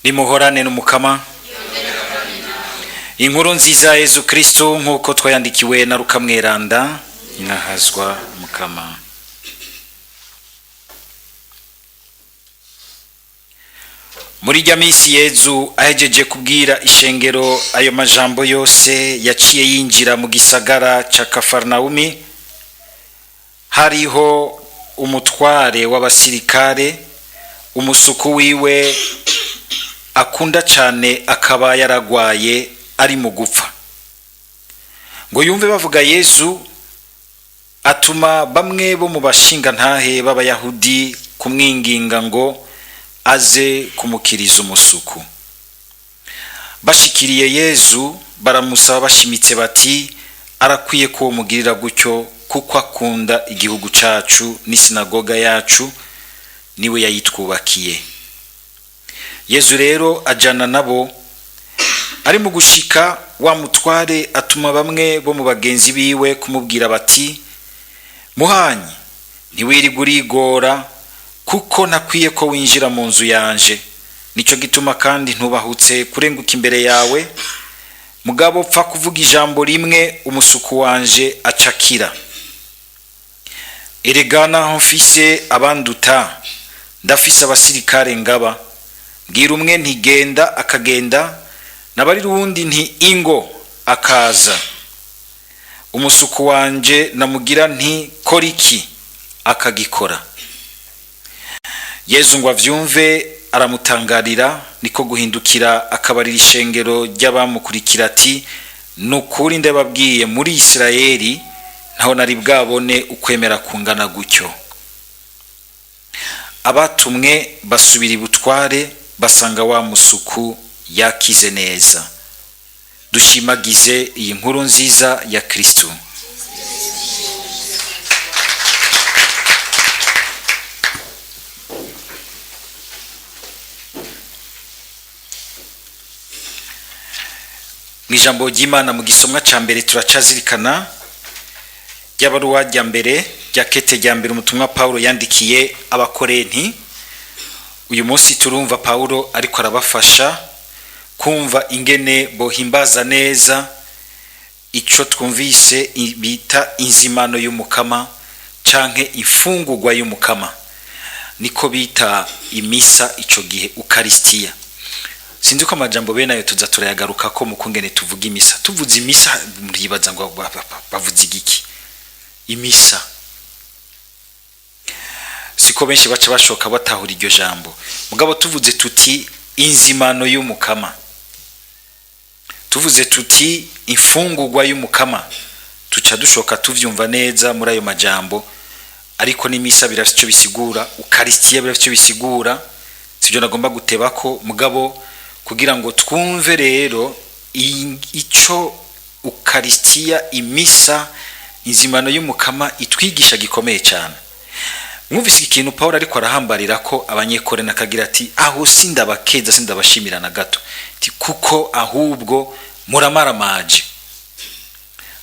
Nimuhorane n'Umukama. Inkuru nziza ya Yezu Kristo nk'uko twayandikiwe na Rukamweranda. Inahazwa Mukama. Muri rya minsi Yezu ahejeje kubwira ishengero ayo majambo yose, yaciye yinjira mu gisagara ca Kafarnaumi. Hariho umutware w'abasirikare, umusuku wiwe akunda cane akaba yaragwaye ari mu gupfa. Ngo yumve bavuga Yezu, atuma bamwe bo mu bashingantahe b'Abayahudi kumwinginga ngo aze kumukiriza umusuku. Bashikiriye Yezu baramusaba bashimitse bati: arakwiye ko mugirira gutyo, kuko akunda igihugu cacu n'isinagoga yacu niwe yayitwubakiye. Yezu rero ajana nabo. Ari mu gushika, wa mutware atuma bamwe bo mu bagenzi biwe kumubwira bati: muhanyi, ntiwirirwe urigora, kuko ntakwiye ko winjira mu nzu yanje. Nico gituma kandi ntubahutse kurenguka imbere yawe. Mugabo pfa kuvuga ijambo rimwe, umusuku wanje acakira. Erega naho mfise abanduta, ndafise abasirikare ngaba, mbwira umwe nti genda akagenda, nabarira uwundi nti ingo akaza. Umusuku wanje namugira nti kora iki akagikora. Yezu ngo avyumve aramutangarira, niko guhindukira akabarira ishengero ry'abamukurikira ati: nukuri ndababwiye, muri Isirayeli ntaho nari bwabone ukwemera kungana gutyo. Abatumwe basubira ibutware, basanga wa musuku yakize neza. Dushimagize iyi nkuru nziza ya Kristo. Mu ijambo ry'Imana mu gisomwa ca mbere turacazirikana ry'abaruwa rya mbere rya kete rya mbere umutumwa Paulo yandikiye Abakorenti. Uyu munsi turumva Paulo ariko arabafasha kumva ingene bohimbaza neza ico twumvise bita inzimano y'Umukama canke imfungurwa y'Umukama, niko bita imisa ico gihe, Ukaristia. Sinzi ko amajambo bene ayo tuza turayagaruka ko mu kungene tuvuga imisa. Tuvuze imisa muribaza ngo bavuze igiki? Imisa siko benshi baca bashoka batahura iryo jambo. Mugabo tuvuze tuti inzimano y'Umukama, tuvuze tuti imfungurwa y'Umukama, tuca dushoka tuvyumva neza muri ayo majambo. Ariko n'imisa birafite ico bisigura, Ukaristia birafite ico bisigura, sivyo nagomba guteba ko. Mugabo kugira ngo twumve rero ico Ukaristia, imisa, inzimano y'Umukama itwigisha gikomeye cyane. Mwumvise ikintu Paulo ariko arahambarira ko Abanyekorena, akagira ati: aho sindabakeza, sindabashimira na gato, ati kuko ahubwo muramaramaje.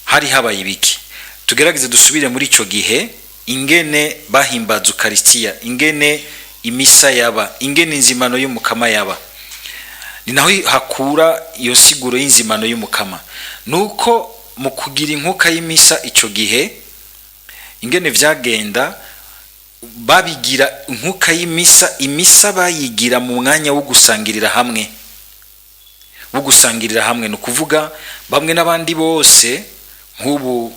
Hari habaye ibiki? Tugerageze dusubire muri ico gihe, ingene bahimbaza Ukaristia, ingene imisa yaba, ingene inzimano y'Umukama yaba. Ni naho hakura iyo siguro y'inzimano y'Umukama. Nuko mu kugira inkuka y'imisa ico gihe, ingene vyagenda, babigira inkuka y'imisa. Imisa bayigira mu mwanya wo gusangirira hamwe, wo gusangirira hamwe. Ni ukuvuga bamwe n'abandi bose, nk'ubu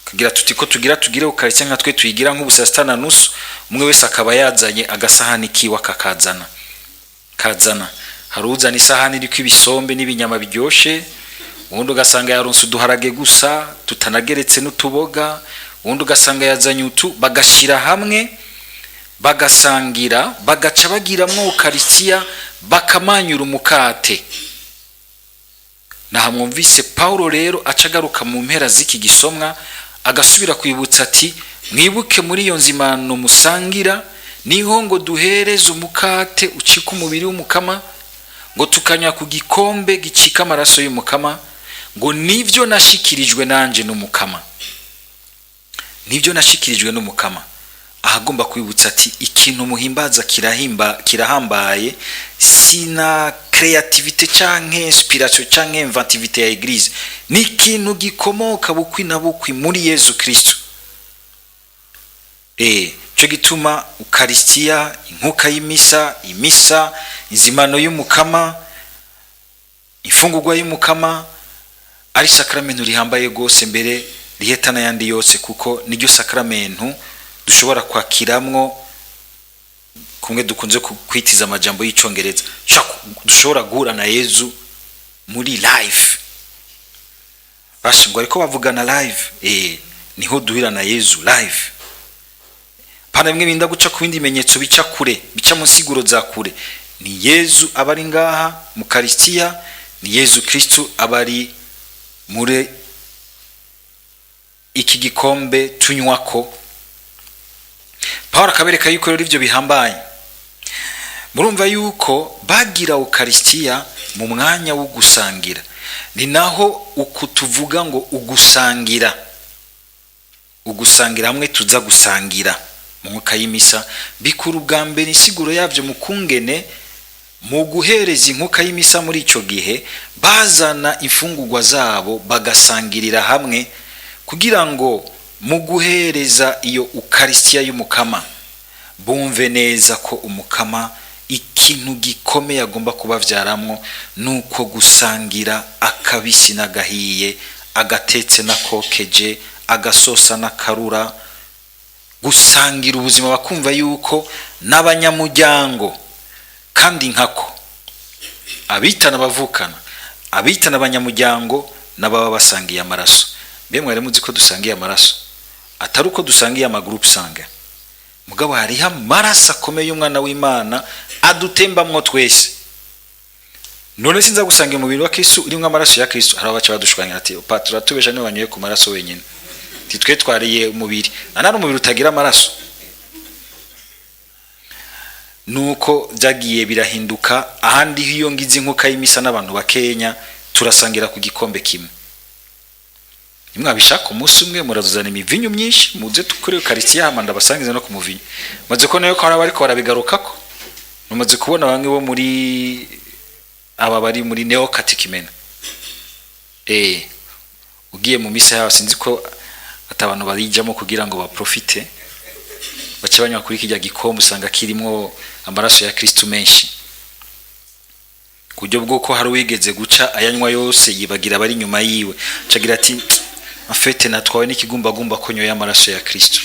kugira tuti ko tugira tugire Ukaristia nka twe tuyigira nk'ubu saa sita na nusu, umwe wese akaba yazanye agasahani kiwe akakazana kazana. Hari uzana isahani iriko ibisombe n'ibinyama biryoshe, uwundi ugasanga yaronse uduharage gusa tutanageretse n'utuboga, uwundi ugasanga yazanye utu, bagashira hamwe bagasangira, bagaca bagiramwo Ukaristia, bakamanyura umukate. Naha mwumvise Paulo rero aca agaruka mu mpera z'iki gisomwa agasubira kwibutsa ati: mwibuke muri iyo nzimano musangira, niho ngo duhereze umukate ucika umubiri w'Umukama, ngo tukanywa ku gikombe gicika amaraso y'Umukama, ngo nivyo nashikirijwe nanje n'Umukama, nivyo nashikirijwe n'Umukama. Ahagomba kwibutsa ati ikintu muhimbaza kirahambaye, sina Créativité canke inspiration canke inventivité ya Église, ni ikintu gikomoka bukwi na bukwi muri Yezu Kristo. Cyo gituma ukarisitiya, inkuka y'imisa, imisa, inzimano y'Umukama, imfungurwa y'Umukama ari sakramento rihambaye rwose, mbere riheta n'ayandi yose, kuko niryo sakramento dushobora kwakiramwo kumwe dukunze kwitiza amajambo y'Icongereza, dushobora guhura na Yezu muri live. Basha ngo ariko bavugana live, niho duhura na Yezu live. Pana bimwe binda guca ku bindi bimenyetso bica kure, bica mu nsiguro za kure. Ni Yezu aba ari ngaha mu Karisitiya, ni Yezu Kristu aba ari muri iki gikombe tunywako. Paul akabereka yuko rero ivyo bihambaye. Murumva yuko bagira ukarisitiya mu mwanya wo gusangira. Ni naho uku tuvuga ngo ugusangira, ugusangira hamwe, tuza gusangira mu mwuka y'imisa, bikura ubwa mbere insiguro yabyo mu kungene mu guhereza inkuka y'imisa. Muri icyo gihe bazana imfungurwa zabo bagasangirira hamwe, kugira ngo mu guhereza iyo ukarisitiya y'Umukama bumve neza ko Umukama ikintu gikomeye agomba kubavyaramwo nuko gusangira akabisi n'agahiye, agatetse n'akokeje, agasosa n'akarura, gusangira ubuzima, bakumva yuko n'abanyamuryango kandi nkako abitana abavukana, abitana abanyamuryango n'ababa basangiye amaraso. Mbe mwari muzi ko dusangiye amaraso? Atari uko dusangiye ama groupe sanguin, mugabo hariho amaraso akomeye y'Umwana w'Imana adutembamwo twese. None sinza gusanga umubiri wa Kristo urimwo amaraso ya Kristo? Hari abaca badushwanya ati: "Patura tubesha, niwe wanyoye ku maraso wenyine." Titwe twariye umubiri, anari umubiri utagira amaraso. Nuko byagiye birahinduka. Ahandi iyo ngize inkuka y'imisa n'abantu bakenya, turasangira ku gikombe kimwe. Nimwabishaka umunsi umwe murazuzana imivinyu myinshi, muze tukore ukarisitiya, hama ndabasangize no ku muvinyu. Maze ko nayo ko hari abariko barabigarukako, mumaze kubona bamwe bo muri aba bari muri néocatéchumène. Ugiye mu misa yawe, sinzi ko atabantu barijamo kugira ngo baprofite, bace banywa kuri kijya gikombe, usanga kirimwo amaraso ya Kristo menshi, ku buryo bw'uko hari uwigeze guca ayanywa yose, yibagira abari inyuma yiwe, acagira ati: "En fait, natwawe n'ikigumbagumba ko nyoye amaraso ya Kristo,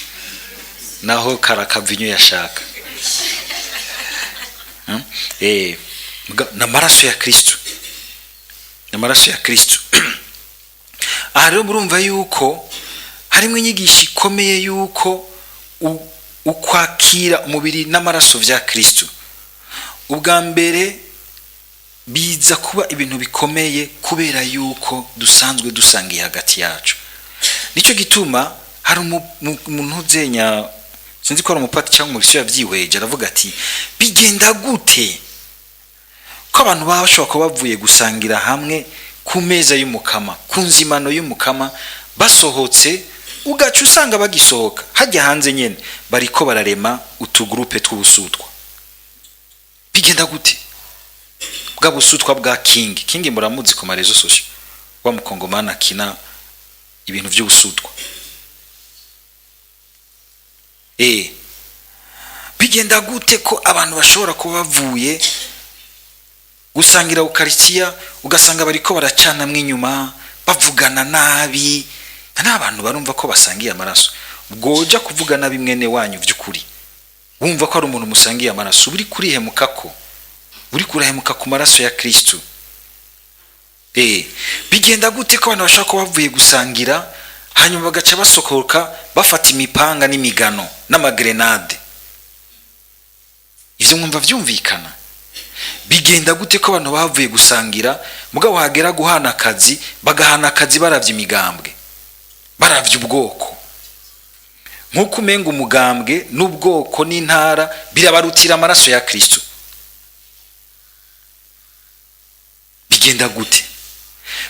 naho karakavinyo yashaka." N'amaraso ya Kristo, n'amaraso ya Kristo. Aha rero murumva yuko harimo inyigisho ikomeye yuko ukwakira umubiri n'amaraso vya Kristo ubwa mbere biza kuba ibintu bikomeye, kubera yuko dusanzwe dusangiye hagati yacu. Nicyo gituma hari umuntu uzenya, sinzi ko ari umupati cyangwa umukristo, yavyihweje aravuga ati: "Bigenda gute ko abantu baba bashobora kuba bavuye gusangira hamwe ku meza y'Umukama, ku nzimano y'Umukama, basohotse ugaca usanga bagisohoka hajya hanze nyene bariko bararema utu groupe tw'ubusutwa? Bigenda gute?" Bwa busutwa bwa King King muramuzi ku ma réseaux sociaux, wa mukongomani akina ibintu by'ubusutwa. Bigenda gute ko abantu bashobora kuba bavuye gusangira ukarisitiya, ugasanga bariko baracanamwo inyuma, bavugana nabi? N'abantu barumva ko basangiye amaraso. Bwoja kuvuga nabi mwene wanyu by'ukuri wumva ko ari umuntu musangiye amaraso, uri kurihemuka, ko uri kurahemuka ku maraso ya Kristo. Bigenda gute ko abantu bashobora kuba bavuye gusangira, hanyuma bagaca basohoka bafata imipanga n'imigano n'ama grenades? Ivyo mwumva vyumvikana? Bigenda gute ko abantu bavuye gusangira, mugabo hagera guhana akazi bagahana akazi baravye imigambwe, baravye ubwoko, nk'uko umenga umugambwe n'ubwoko n'intara birabarutira amaraso ya Kristo? Bigenda gute?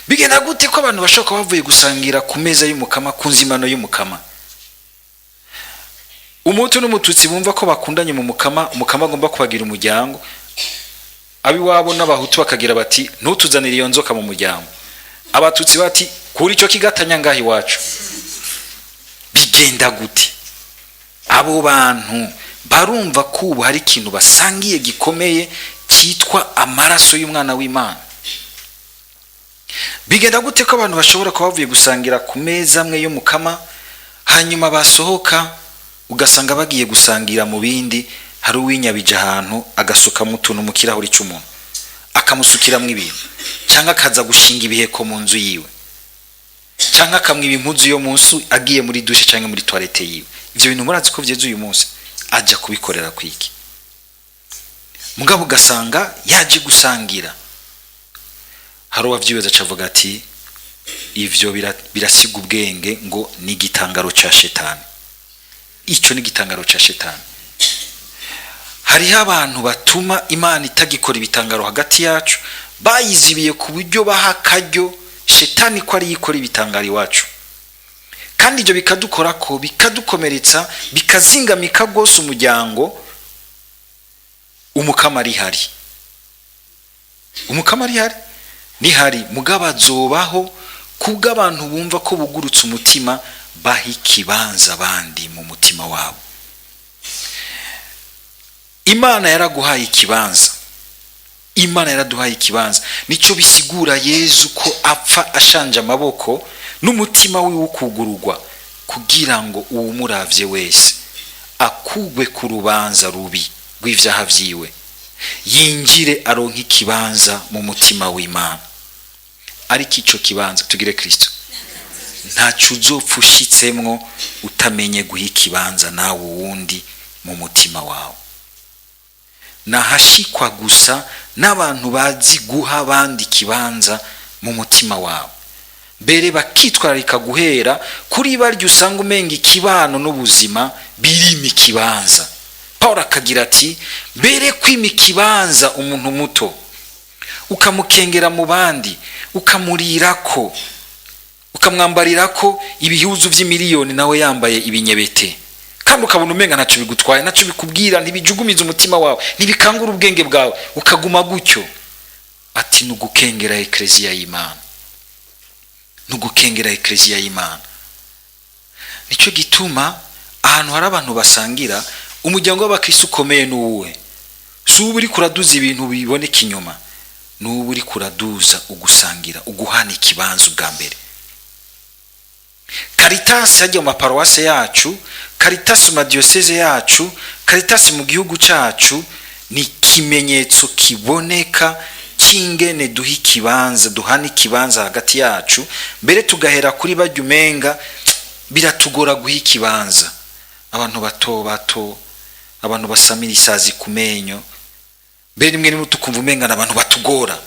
Bigenda gute ko abantu bashobora kuba bavuye gusangira ku meza y'Umukama, ku nzimano y'Umukama, Umuhutu n'Umututsi bumva ko bakundanye mu Mukama, Umukama agomba kubagira umuryango? Abiwabo n'abahutu bakagira bati: "Ntutuzanire iyo nzoka mu muryango." Abatutsi bati: "Kura icyo kigatanya ngaho iwacu." Bigenda gute? Abo bantu barumva ko ubu hari ikintu basangiye gikomeye cyitwa amaraso y'umwana w'Imana. Bigenda gute ko abantu bashobora kuba bavuye gusangira ku meza amwe y'umukama, hanyuma basohoka ugasanga bagiye gusangira mu bindi? Hari uwinyabije ahantu agasukamo utuntu mu kirahuri cy'umuntu, akamusukiramo ibintu, cyangwa akaza gushinga ibiheko mu nzu yiwe, cyangwa akamwiba impuzu yo munsi agiye muri douche cyangwa muri toilette yiwe. Ibyo bintu murazi ko byeze uyu munsi. Ajya kubikorera kwiki? Mugabo ugasanga yaje gusangira. Hari uwavyibaza acavuga ati: "Ivyo birasiga ubwenge, ngo ni igitangaro ca shetani." Ico ni igitangaro ca shetani. Hariho abantu batuma Imana itagikora ibitangaro hagati yacu, bayizibiye ku buryo baha akaryo shetani ko ariyo ikora ibitangaro iwacu, kandi ibyo bikadukora ko bikadukomeretsa, bikazingamika rwose umuryango. Umukama arihari, umukama arihari, nihari. Mugabo azobaho kubw'abantu bumva ko bugurutse umutima, baha ikibanza abandi mu mutima wabo. Imana yaraguhaye ikibanza, Imana yaraduhaye ikibanza. Nicyo bisigura Yezu ko apfa ashanje amaboko n'umutima wiwe ukugururwa, kugira ngo uwumuravye wese akugwe ku rubanza rubi rw'ivyaha vyiwe, yinjire aronke ikibanza mu mutima w'Imana. Ariko ico kibanza, tugire Kristo, ntaco uzopfa ushitsemwo utamenye guha ikibanza nawe uwundi mu mutima wawe. Nahashikwa gusa n'abantu bazi guha abandi ikibanza mu mutima wawe, mbere bakitwararika guhera kuri barya usanga umenga ikibano n'ubuzima birimo ikibanza. Paul akagira ati: "Mbere kwima ikibanza umuntu muto, ukamukengera mu bandi, ukamurirako, ukamwambarirako ibihuzu vy'imiliyoni, nawe yambaye ibinyebete, kandi ukabona umenga ntacyo bigutwaye, ntacyo bikubwira, ntibijugumiza umutima wawe, ntibikangura ubwenge bwawe, ukaguma gutyo," ati: "ni ugukengera ekleziya y'Imana, ni ugukengera ekleziya y'Imana." Nicyo gituma ahantu hari abantu basangira, umuryango w'abakristo ukomeye n'uwuhe? Si uba uri kuraduza ibintu biboneka inyuma, n'uba uri kuraduza ugusangira, uguhana ikibanza ubwa mbere. Karitasi hajya mu maparuwase yacu, Karitasi mu madiyoseze yacu, Karitasi mu gihugu cyacu, ni ikimenyetso kiboneka cy'ingene duha ikibanza, duhana ikibanza hagati yacu. Mbere tugahera kuri barya umenga biratugora guha ikibanza, abantu bato bato, abantu basamira isazi ku menyo. Mbere rimwe rimwe tukumva umenga ni abantu batugora,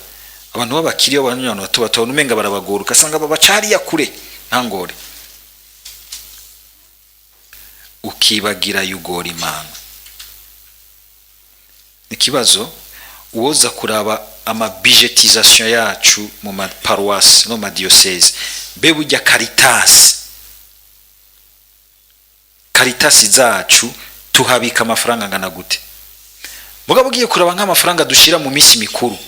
abantu b'abakiriya, abantu bato bato, umenga barabagora, ugasanga babaca hariya kure ntangore, ukibagira yugora Imana. Ikibazo, uwoza kuraba amabudgétisation yacu mu maparuwasi no mu madiyoseze, mbe burya Karitasi, Karitasi zacu tuhabika amafaranga angana gute? Mugabo ugiye kuraba nk'amafaranga dushira mu minsi mikuru,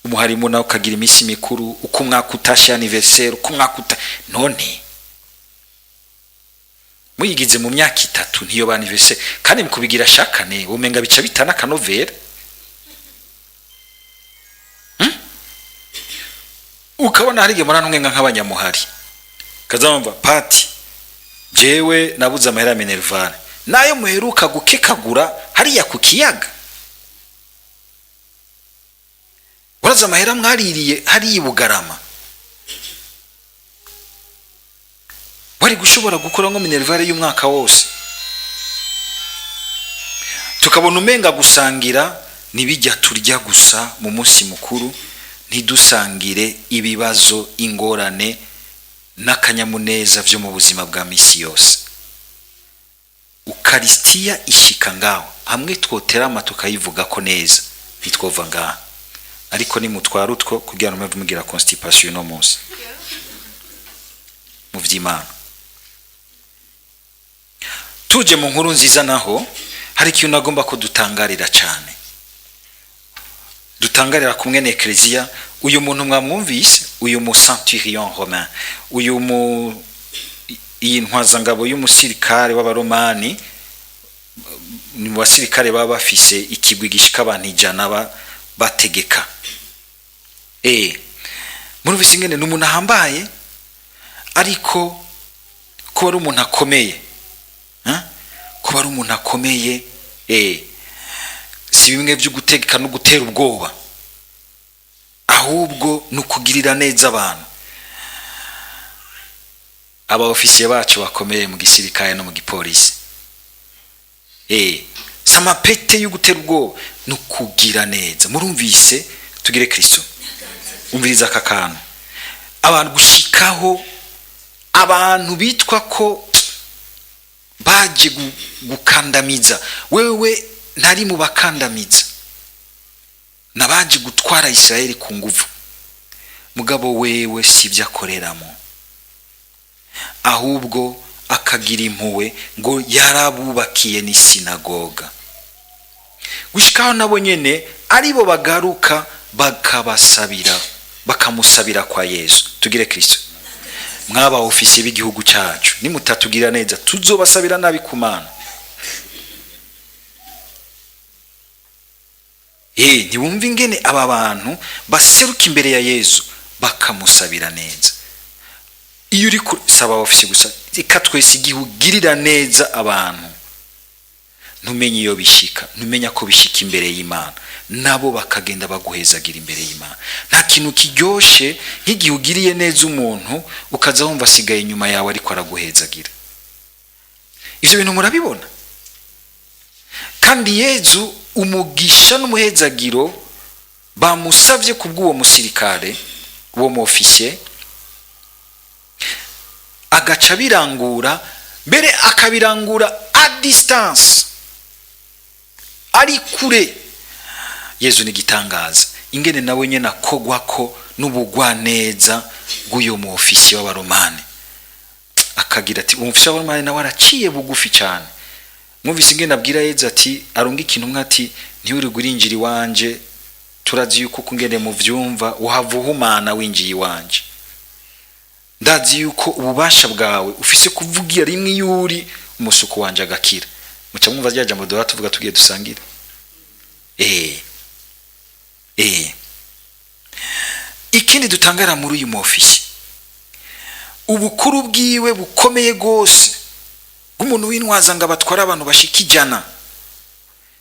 umuharimu nawe ukagira iminsi mikuru uko umwaka utashe, anniversaire uko umwaka uta, none muyigize mu myaka 3 ntiyo ba anniversaire, kandi mu kubigira shakane umenga bica bitana akanovera. Ukabona hari igihe murana nk'abanyamuhari kazamva pati: "Jewe nabuze amahera ya minerval." Nayo muheruka gukekagura hariya ku kiyaga, uraza amahera mwaririye hariya i Bugarama, wari gushobora gukora nko minerval y'umwaka wose. Tukabona umenga gusangira ntibijya turya gusa mu munsi mukuru, ntidusangire ibibazo, ingorane n'akanyamuneza byo mu buzima bwa misi yose. Ukarisitiya ishika ngaho hamwe twoterama tukayivuga ko neza, ntitwova ngaha. Ariko nimutwara utwo kugira ngo muve mugira constipation uno munsi mu vy'Imana. Tuje mu nkuru nziza naho, hari ikintu nagomba ko dutangarira cyane. Dutangarira kumwe na Ekleziya. Uyu muntu mwamwumvise, uyu mu centurion romain, uyu mu iyi ntwazangabo y'umusirikare w'Abaromani, ni mu basirikare baba bafise ikigwi gishika abantu 100 bategeka. Murumvise ingene ni umuntu ahambaye, ariko kuba ari umuntu akomeye, hein? Kuba ari umuntu akomeye, si bimwe byo gutegeka no gutera ubwoba, ahubwo ni ukugirira neza abantu. Aba ofisiye bacu bakomeye mu gisirikare no mu gipolisi, si amapete yo gutera ubwoba, ni ukugira neza. Murumvise, tugire Kristo. Umviriza aka kantu: abantu gushikaho abantu bitwa ko baje gukandamiza, wewe ntari mu bakandamiza, nabaje gutwara Israeli ku nguvu, mugabo wewe sibyo akoreramo, ahubwo akagira impuhwe, ngo yarabubakiye n'isinagoga, gushikaho nabo nyene aribo bagaruka bakabasabira, bakamusabira kwa Yesu. Tugire Kristo. Mwaba ofisiye b'igihugu cyacu, nimutatugira neza tuzobasabira nabi ku Mana. Ntiwumva ingene aba bantu baseruka imbere ya Yesu bakamusabira neza. Iyo uri saba ofisiye gusa, reka twese, igihe ugirira neza abantu, ntumenye iyo bishika, ntumenya ko bishika imbere y'Imana, nabo bakagenda baguhezagira imbere y'Imana. Nta kintu kiryoshe nk'igihe ugiriye neza umuntu, ukaza wumva asigaye inyuma yawe ariko araguhezagira. Ivyo bintu murabibona. Kandi Yezu umugisha n'umuhezagiro bamusavye kubw'uwo musirikare, uwo mu ofisiye, agaca birangura, mbere akabirangura à distance, ari kure. Yezu ni gitangaza, ingene nawe nyene akogwako n'ubugwaneza bw'uyo mu ofisiye w'Abaromani, akagira ati umufisiye w'Abaromani nawe araciye bugufi cyane. Mwumvise ingene abwira Yezu ati arunga ikintu umwe, ati ntiwirirwe urinjira iwanje, turazi yuko kungene muvyumva uhava uhumana winjiye iwanje, ndazi yuko ububasha bwawe ufise kuvugira rimwe iyo uri umusuku wanje agakira. Muca mwumva rya jambo duhora tuvuga tugiye dusangire. Ikindi dutangara muri uyu mu ofisiye, ubukuru bwiwe bukomeye gose bw'umuntu w'intwaza ngo abatware abantu bashika 100,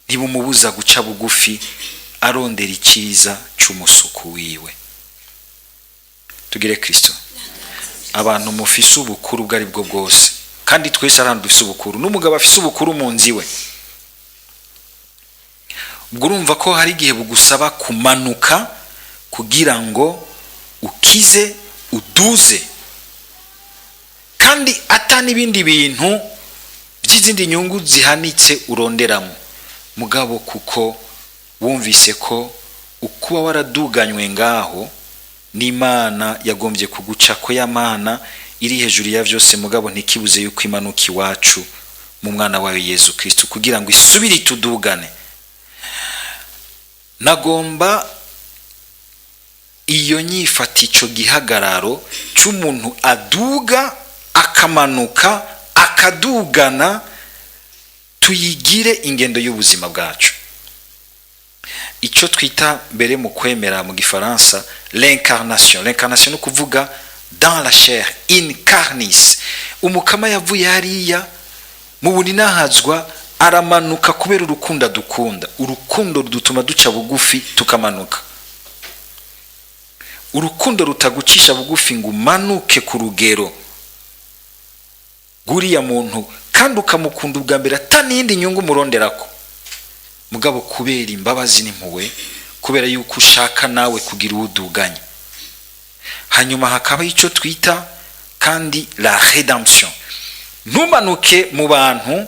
ntibumubuza guca bugufi arondera icyiza c'umusuku wiwe. Tugire Kristo. Abantu mufise ubukuru ubwo ari bwo bwose, kandi twese ari ahantu dufise ubukuru, n'umugabo afise ubukuru mu nzu iwe, ubwo urumva ko hari igihe bugusaba kumanuka kugira ngo ukize, uduze, kandi ata n'ibindi bintu by'izindi nyungu zihanitse uronderamo, mugabo kuko wumvise ko ukuba waraduganywe ngaho n'Imana yagombye kuguca ko ya Mana iri hejuru ya byose, mugabo ntikibuze yuko imanuka iwacu mu mwana wayo Yezu Kristo kugira ngo isubire itudugane. Nagomba iyo nyifata, ico gihagararo c'umuntu aduga akamanuka akadugana, tuyigire ingendo y'ubuzima bwacu, icyo twita mbere mu kwemera mu Gifaransa l'incarnation. L'incarnation ni ukuvuga dans la chair, in carnis. Umukama yavuye hariya mu buninahazwa aramanuka kubera urukundo adukunda. Urukundo rudutuma duca bugufi tukamanuka. Urukundo rutagucisha bugufi ngo umanuke ku rugero rw'uriya muntu, kandi ukamukunda ubwa mbere ata n'iyindi nyungu umuronderako, mugabo kubera imbabazi n'impuhwe, kubera yuko ushaka nawe kugira uwuduganye. Hanyuma hakaba icyo twita kandi la rédemption. Ntumanuke mu bantu,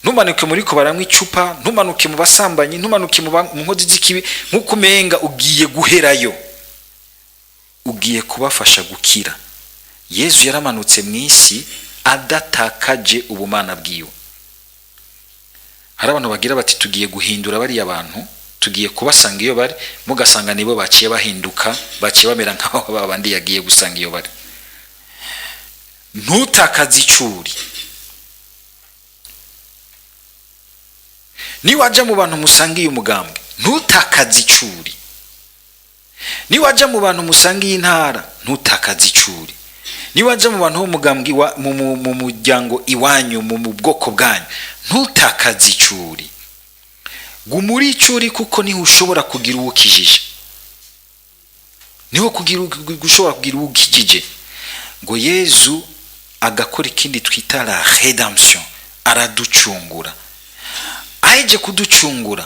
ntumanuke muri ko baranywa icupa, ntumanuke mu basambanyi, ntumanuke mu nkozi z'ikibi nk'uko umenga ugiye guherayo, ugiye kubafasha gukira. Yezu yaramanutse mu isi adatakaje ubumana bwiwe. Hari abantu bagira bati tugiye guhindura bariya bantu. Tugiye kubasanga iyo bari, mugasanga nibo baciye bahinduka, baciye bamera nk'aho babandi yagiye gusanga iyo bari. Ntutakaze icuri. Niwaja mu bantu musangiye umugambwe, ntutakaze icuri. Niwaja mu bantu musangiye intara, ntutakaze icuri. Niwaja mu bantu b'umugambwe mu muryango iwanyu, mu bwoko bwanyu, ntutakaze icuri. Guma uri icuri, kuko niho ushobora kugira uwo ukijije, niho ushobora kugira uwo ukijije. Ngo Yezu agakora ikindi twita la rédemption, araducungura. Aheje kuducungura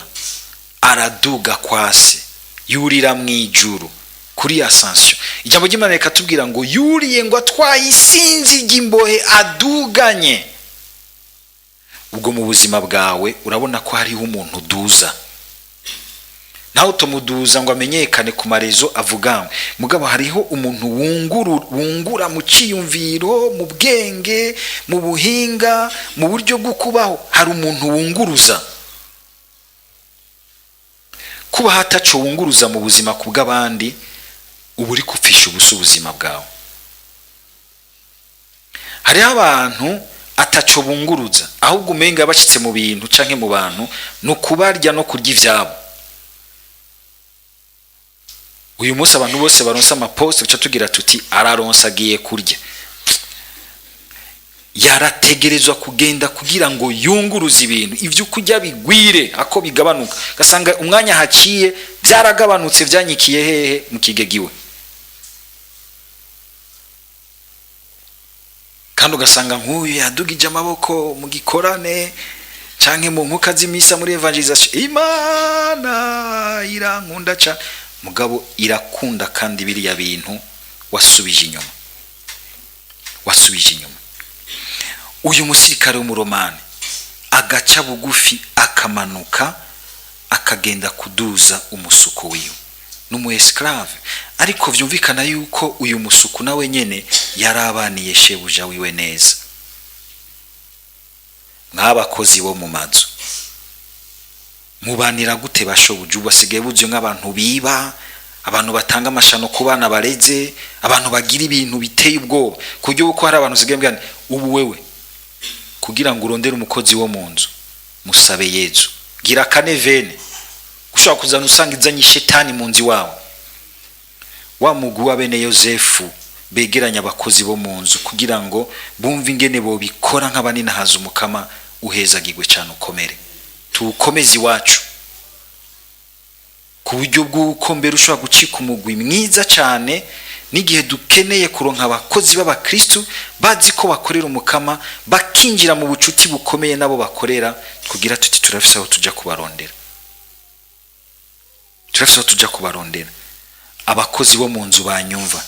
araduga kwase, yurira mu ijuru kuri ascension. Ijambo ry'Imana rikatubwira ngo yuriye ngo atwaye isinzi ry'imbohe aduganye. Ubwo mu buzima bwawe urabona ko hariho umuntu uduza, nawe utumuduza ngo amenyekane ku marezo avuganywe, mugabo hariho umuntu wungura mu ciyumviro, mu bwenge, mu buhinga, mu buryo bwo kubaho. Hari umuntu wunguruza. Kuba hataco wunguruza mu buzima ku bw'abandi, uba uri gupfisha ubusa ubuzima bwawe. Hariho abantu ataco bunguruza, ahubwo umenga bashitse mu bintu canke mu bantu ni ukubarya no kurya ivyabo. Uyu munsi abantu bose baronsa amaposte, duca tugira tuti araronsa agiye kurya. Yarategerezwa kugenda kugira ngo yunguruze ibintu, ivyo kurya bigwire ako bigabanuka, gasanga umwanya haciye byaragabanutse, byanyikiye hehe? Mu kigegiwe. Kandi ugasanga nk'uyu yadugije amaboko mu gikorane canke mu nkuka z'imisa muri evangelisation, Imana irankunda cyane, mugabo irakunda kandi biriya bintu wasubije inyuma, wasubije inyuma. Uyu musirikare w'umuromani agaca bugufi, akamanuka akagenda kuduza umusuku wiwe, n'umu esclave, ariko vyumvikana yuko uyu musuku nawe nyene yarabaniye shebuja wiwe neza. Mwabakozi bo mu mazu mubanira gute bashobuja? Ubu basigaye buzuye nk'abantu biba, abantu batanga amashano ku bana bareze, abantu bagira ibintu biteye ubwoba, ku buryo buko hari abantu basigaye mbwira ubu wewe kugira ngo urondere umukozi wo mu nzu musabe Yezu, gira kane vene ushobora kuzana usanga izanye ishetani mu nzu iwawe. Wa mugwi wa bene Yosefu begeranya abakozi bo mu nzu kugira ngo bumve ingene bobikora nk'abaninahaza umukama, uhezagirwe cyane, ukomere, tuwukomeze iwacu ku buryo bw'uko mbere ushobora gucika umugwi mwiza cyane. N'igihe dukeneye kuronka abakozi b'abakristu bazi ko bakorera umukama, bakinjira mu bucuti bukomeye nabo bakorera, kugira tuti turafise aho tuja kubarondera, turafise aho tuja kubarondera. Abakozi bo mu nzu banyumva,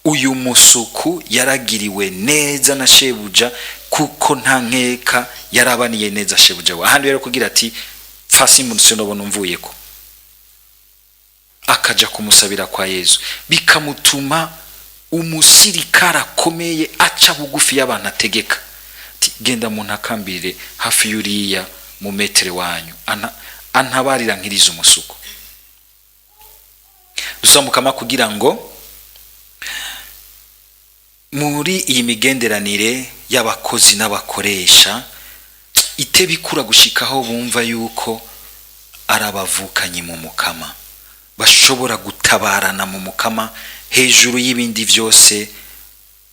uyu musuku yaragiriwe neza na shebuja, kuko nta nkeka yarabaniye neza shebuja we. Ahandi rero kugira ati pfasi sinobona umvuyeko, akaja kumusabira kwa Yezu, bikamutuma umusirikare akomeye aca bugufi y'abantu ategeka ati genda mu ntakambire hafi y'uriya mu metere wanyu, antabarira nkiriza umusuku. Dusaba kugira ngo muri iyi migenderanire y'abakozi n'abakoresha itebe ikura gushikaho bumva yuko ari abavukanyi mu mukama, bashobora gutabarana mu mukama hejuru y'ibindi byose.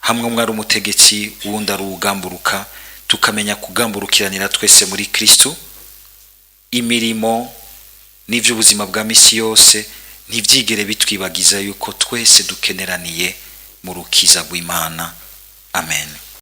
Hamwe umwe ari umutegetsi, uwundi ari uwugamburuka, tukamenya kugamburukiranira twese muri Kristo. Imirimo n'ivy'ubuzima bwa misi yose ntivyigere bitwibagiza yuko twese dukeneraniye mu rukiza rw'Imana. Amen.